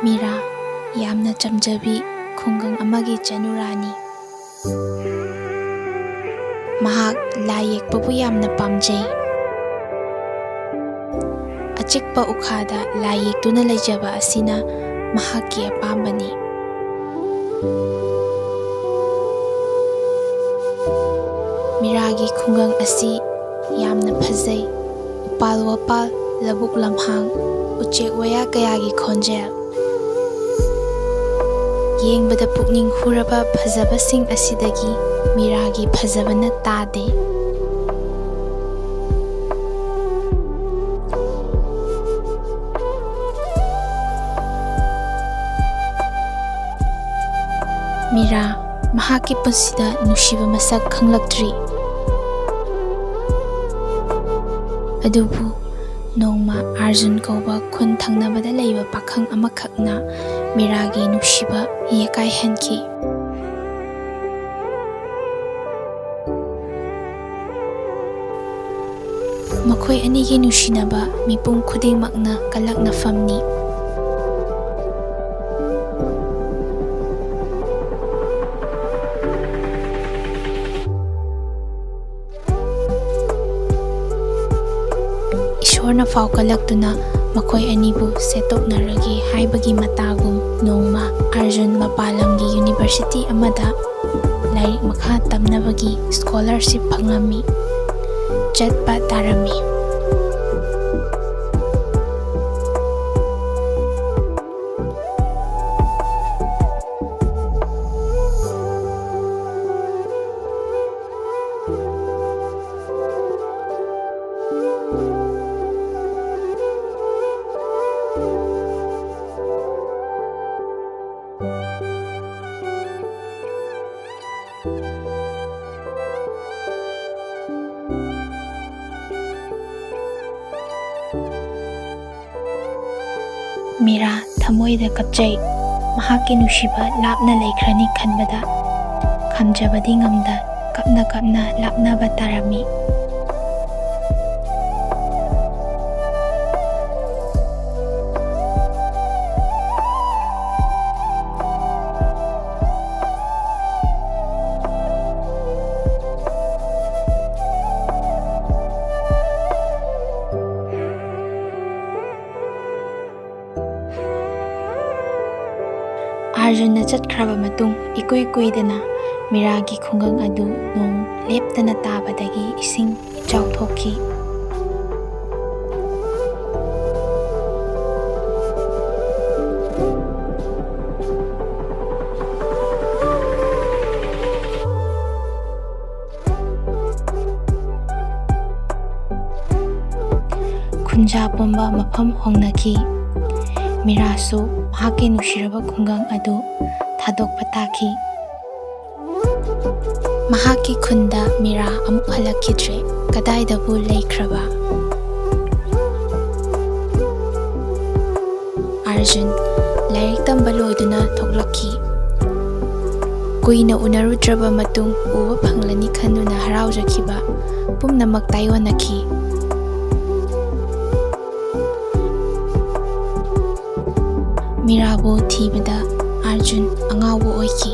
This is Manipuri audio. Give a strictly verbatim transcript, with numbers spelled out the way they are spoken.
ꯃꯤꯔꯥ ꯌꯥꯝꯅ ꯆꯝꯖꯕꯤ ꯈꯨꯡꯒꯪ ꯑꯃꯒꯤ ꯆꯅꯨꯔꯥꯅꯤ꯫ ꯃꯍꯥꯛ ꯂꯥꯏ ꯌꯦꯛꯄꯕꯨ ꯌꯥꯝꯅ ꯄꯥꯝꯖꯩ꯫ ꯑꯆꯤꯛꯄ ꯎꯈꯥꯗ ꯂꯥꯏ ꯌꯦꯛꯇꯨꯅ ꯂꯩꯖꯕ ꯑꯁꯤꯅ ꯃꯍꯥꯛꯀꯤ ꯑꯄꯥꯝꯕꯅꯤ꯫ ꯃꯤꯔꯥꯒꯤ ꯈꯨꯡꯒꯪ ꯑꯁꯤ ꯌꯥꯝꯅ ꯐꯖꯩ꯫ ꯎꯄꯥꯜ ꯋꯥꯄꯥꯜ, ꯂꯧꯕꯨꯛ ꯂꯝꯍꯥꯡ, ꯎꯆꯦꯛ ꯋꯥꯌꯥ ꯀꯌꯥꯒꯤ ꯈꯣꯟꯖꯦꯜ꯫ ꯌꯦꯡꯕꯗ ꯄꯨꯛꯅꯤꯡ ꯍꯨꯔꯕ ꯐꯖꯕꯁꯤꯡ ꯑꯁꯤꯗꯒꯤ ꯃꯤꯔꯥꯒꯤ ꯐꯖꯕꯅ ꯇꯥꯗꯦ꯫ ꯃꯤꯔꯥ ꯃꯍꯥꯛꯀꯤ ꯄꯨꯟꯁꯤꯗ ꯅꯨꯡꯁꯤꯕ ꯃꯁꯛ ꯈꯪꯂꯛꯇ꯭ꯔꯤ꯫ ꯑꯗꯨꯕꯨ ꯅꯣꯡꯃ ꯑꯥꯔꯖꯨꯟ ꯀꯧꯕ ꯈꯨꯟ ꯊꯪꯅꯕꯗ ꯂꯩꯕ ꯄꯥꯈꯪ ꯑꯃꯈꯛꯅ ꯃꯤꯔꯥꯒꯤ ꯅꯨꯡꯁꯤꯕ ꯌꯦꯛꯀꯥꯏꯍꯟꯈꯤ꯫ ꯃꯈꯣꯏ ꯑꯅꯤꯒꯤ ꯅꯨꯡꯁꯤꯅꯕ ꯃꯤꯄꯨꯝ ꯈꯨꯗꯤꯡꯃꯛꯅ ꯀꯜꯂꯛꯅꯐꯝꯅꯤ꯫ ꯏꯁꯣꯔꯅ ꯐꯥꯎ ꯀꯜꯂꯛꯇꯨꯅ ꯃꯈꯣꯏ ꯑꯅꯤꯕꯨ ꯁꯦꯠꯇꯣꯛꯅꯔꯒꯦ ꯍꯥꯏꯕꯒꯤ ꯃꯇꯥꯒꯨꯝ, ꯅꯣꯡꯃ ꯑꯥꯔꯖꯨꯟ ꯃꯄꯥꯟ ꯂꯝꯒꯤ ꯌꯨꯅꯤꯚꯔꯁꯤꯇꯤ ꯑꯃꯗ ꯂꯥꯏꯔꯤꯛ ꯃꯈꯥ ꯇꯝꯅꯕꯒꯤ ꯁ꯭ꯀꯣꯂꯔꯁꯤꯞ ꯐꯪꯂꯝꯃꯤ꯫ ꯆꯠꯄ ꯇꯥꯔꯝꯃꯤ꯫ ꯃꯤꯔꯥ ꯊꯃꯣꯏꯗ ꯀꯞꯆꯩ꯫ ꯃꯍꯥꯛꯀꯤ ꯅꯨꯡꯁꯤꯕ ꯂꯥꯞꯅ ꯂꯩꯈ꯭ꯔꯅꯤ ꯈꯟꯕꯗ ꯈꯥꯝꯖꯕꯗꯤ ꯉꯝꯗ ꯀꯞꯅ ꯀꯞꯅ ꯂꯥꯞꯅꯕ ꯇꯥꯔꯝꯃꯤ꯫ ꯑꯥꯔꯖꯨꯟꯅ ꯆꯠꯈ꯭ꯔꯕ ꯃꯇꯨꯡ, ꯏꯀꯨꯏ ꯀꯨꯏꯗꯅ ꯃꯤꯔꯥꯒꯤ ꯈꯨꯡꯒꯪ ꯑꯗꯨ ꯅꯣꯡ ꯂꯦꯞꯇꯅ ꯇꯥꯕꯗꯒꯤ ꯏꯁꯤꯡ ꯏꯆꯥꯎ ꯊꯣꯛꯈꯤ꯫ ꯈꯨꯟꯖꯥ ꯄꯨꯝꯕ ꯃꯐꯝ ꯍꯣꯡꯅꯈꯤ꯫ ꯃꯤꯔꯥꯁꯨ ꯃꯍꯥꯛꯀꯤ ꯅꯨꯡꯁꯤꯔꯕ ꯈꯨꯡꯒꯪ ꯑꯗꯨ ꯊꯥꯗꯣꯛꯄ ꯇꯥꯈꯤ꯫ ꯃꯍꯥꯛꯀꯤ ꯈꯨꯟꯗ ꯃꯤꯔꯥ ꯑꯃꯨꯛ ꯍꯜꯂꯛꯈꯤꯗ꯭ꯔꯦ꯫ ꯀꯗꯥꯏꯗꯕꯨ ꯂꯩꯈ꯭ꯔꯕ? ꯑꯥꯔꯖꯨꯟ ꯂꯥꯏꯔꯤꯛ ꯇꯝꯕ ꯂꯣꯏꯗꯨꯅ ꯊꯣꯛꯂꯛꯈꯤ꯫ ꯀꯨꯏꯅ ꯎꯅꯔꯨꯗ꯭ꯔꯕ ꯃꯇꯨꯡ ꯎꯕ ꯐꯪꯂꯅꯤ ꯈꯟꯗꯨꯅ ꯍꯔꯥꯎꯖꯈꯤꯕ ꯄꯨꯝꯅꯃꯛ ꯇꯥꯏꯑꯣꯟꯅꯈꯤ꯫ ꯃꯤꯔꯥꯕꯨ ꯊꯤꯕꯗ ꯑꯥꯔꯖꯨꯟ ꯑꯉꯥꯎꯕ ꯑꯣꯏꯈꯤ꯫